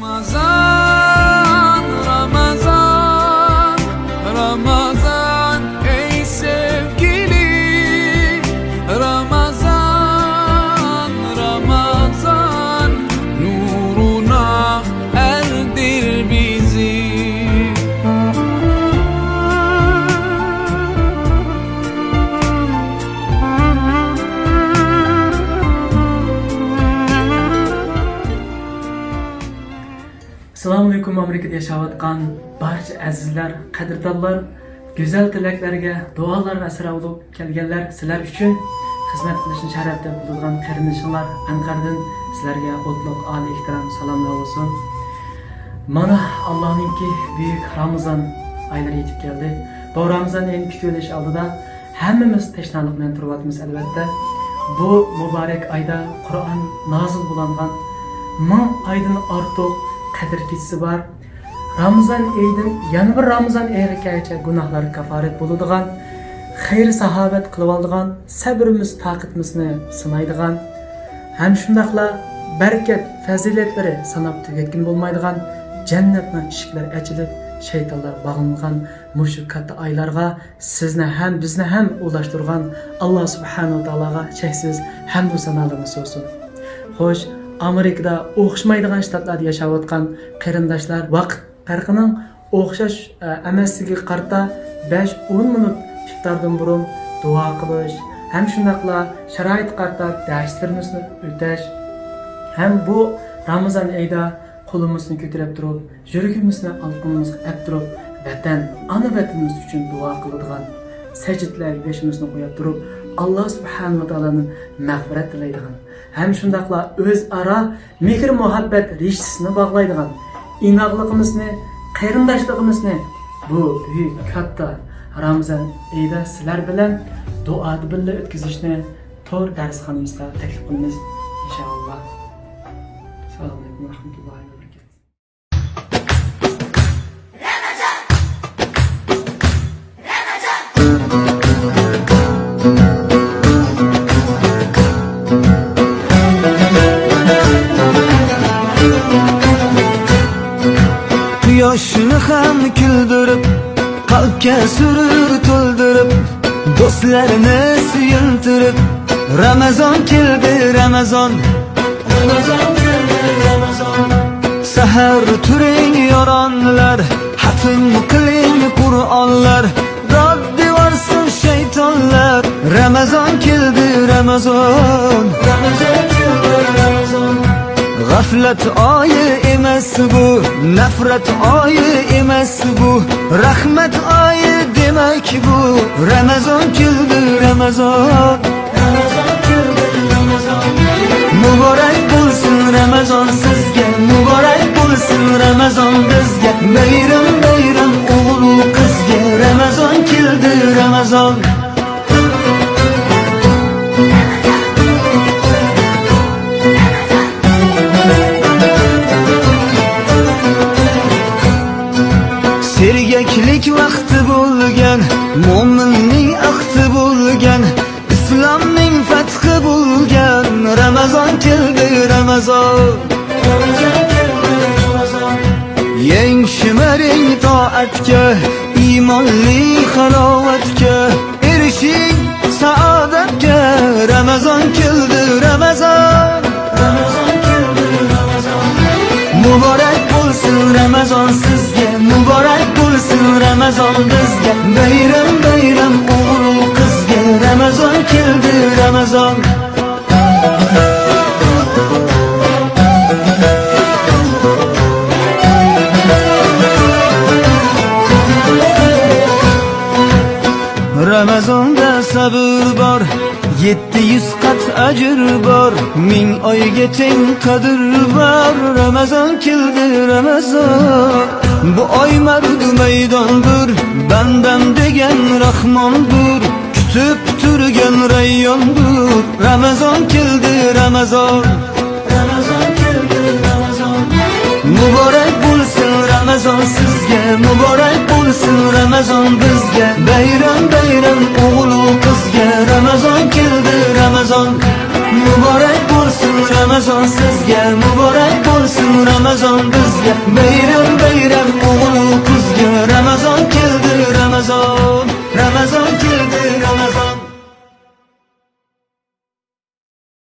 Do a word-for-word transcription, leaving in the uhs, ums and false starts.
رامازان، رامازان، رامازان، ey sevgili Ramazan, Ramazan, nuruna erdir bizi. ئەسسالامۇئەلەيكۇم، ئامېرىكىدا ياشاۋاتقان بارچە ئەزىزلەر، قەدىردانلار، گۈزەل تىلەكلەرگە، دۇئالارغا ئەسىر بولۇپ كەلگەنلەر، سىلەر ئۈچۈن خىزمەت قىلىشنى شەرەپ دەپ بىلىدىغان قېرىندىشىڭلار ئەنقەرىدىن سىلەرگە ئوتلۇق ئالىي ئېھتىرام سالاملار بولسۇن. مانا، ئاللانىڭكى بۈيۈك رامىزان ئايلىرى يېتىپ كەلدى. بۇ رامىزان ئېيىنى كۈتۈۋېلىش ئالدىدا ھەممىمىز تەشنالىق بىلەن تۇرۇۋاتىمىز، ئەلۋەتتە. بۇ مۇبارەك ئايدا قۇرئان نازىل بولۇنغان، مىڭ ئايدىن ئارتۇق قەدىر كېچىسى بار. رامىزان ئېيىدىن يەنە بىر رامىزان ئېيىغا كەلگەچە گۇناھلار كاپارەت بولىدىغان، خەير ساخاۋەت قىلىۋالىدىغان، سەبرىمىز، تاقىتىمىزنى سىنايدىغان ھەم شۇنداقلا بەرىكەت، پەزىلەتلىرى ساناپ تۈگەتكىلى بولمايدىغان، جەننەتنىڭ ئىشىكلىرى ئېچىلىپ، شەيتانلار باغلانغان مۇشۇ كاتتا ئايلارغا سىزنى ھەم بىزنى ھەم ئۇلاشتۇرغان ئاللا سۇبھانەھۇ ۋە تائالاغا چەكسىز ھەمدۇ سانالىرىمىز بولسۇن. خوش، ئامېرىكىدا ئوخشىمايدىغان شتاتلاردا ياشاۋاتقان قېرىنداشلار ۋاقىت پەرقىنىڭ ئوخشاش، ئە، ئەمەسلىكىگە قارىتا بەش ئون مىنۇت ئىپتاردىن بۇرۇن دۇئا قىلىش ھەم شۇنداقلا شارائىتقا قارىتا دەرسلىرىمىزنى ئۆتەش ھەم بۇ رامىزان ئېيىدا قولىمىزنى كۆتۈرۈپ تۇرۇپ، يۈرىكىمىزنى ئالىقىنىمىزغا ئەپ تۇرۇپ، ۋەتەن، ئانا ۋەتىنىمىز ئۈچۈن دۇئا قىلىدىغان، سەجدىلەرگە بېشىمىزنى قويۇپ تۇرۇپ، ئاللا سۇبھانەھۇ ۋە تائالادىن مەغپىرەت تىلەيدىغان ھەم شۇنداقلا ئۆزئارا مېھىر-مۇھەببەت رىشتىسىنى باغلايدىغان ئىناقلىقىمىزنى، قېرىنداشلىقىمىزنى بۇ بۈيۈك، كاتتا رامىزان ئېيىدا سىلەر بىلەن دۇئادا بىللە ئۆتكۈزۈشنى تور دەرسخانىمىزغا تەكلىپ قىلىمىز، ئىنشائاللا. ئەسسالامۇئەلەيكۇم ۋە رەھمەتۇللاھى ۋە بەرىكاتۇھۇ. قۇياشنى خەم كۈلدۈرۈپ، قەلبكە سۈرۈر تولدۇرۇپ، دوستلارنى سۆيۈندۈرۈپ، رامىزان كەلدى، رامىزان. سەھەر تۇرۇڭ يارانلار، ختم قىلىڭ قۇرئانلار، داددى بارسۇن شەيتانلار. رامىزان كەلدى، رامىزان. غەفلەت ئايى ئەمەس بۇ، نەپرەت ئايى ئەمەس بۇ، رەھمەت ئايى دېمەك بۇ. رامىزان كەلدى، رامىزان. مۇبارەك بولسۇن رامىزان سىزگە، مۇبارەك بولسۇن رامىزان بىزگە، بايرام، بايرام ئوغۇل قىزغا، رامىزان كەلدى، رامىزان. سەرگەكلىك ۋاقتى بولغان، مۆمىننىڭ ئەھدى بولغان، ئىسلامنىڭ پەتھى بولغان، رامىزان كەلدى، رامىزان. يەڭ شىمىرىڭ تائەتكە، ئىمانلىق ھالاۋەتكە، ئېرىشىڭ سائادەتكە، رامىزان كەلدى، رامىزان. مۇبارەك بولسۇن رامىزان سىزگە، مۇبارەك بولسۇن رامىزان بىزگە، بايرام، بايرام ئوغۇل قىزغا، رامىزان كەلدى، رامىزان. رامىزاندا سەۋر بار، يەتتە يۈز قات ئەجىر بار، مىڭ ئايغا تەڭ قەدىر بار. رامىزان كەلدى، رامىزان. بۇ ئاي مەردى مەيداندۇر، بەندەم دېگەن راھماندۇر، كۈتۈپ تۇرغان رايوندۇر. رامىزان كەلدى، رامىزان. مۇبارەك بولسۇن رامىزان سىزگە، مۇبارەك بولسۇن رامىزان بىزگە، بايرام، بايرام ئوغۇل قىزغا، رامىزان كەلدى، رامىزان. مۇبارەك بولسۇن رامىزان سىزگە، مۇبارەك بولسۇن رامىزان بىزگە. مەيلى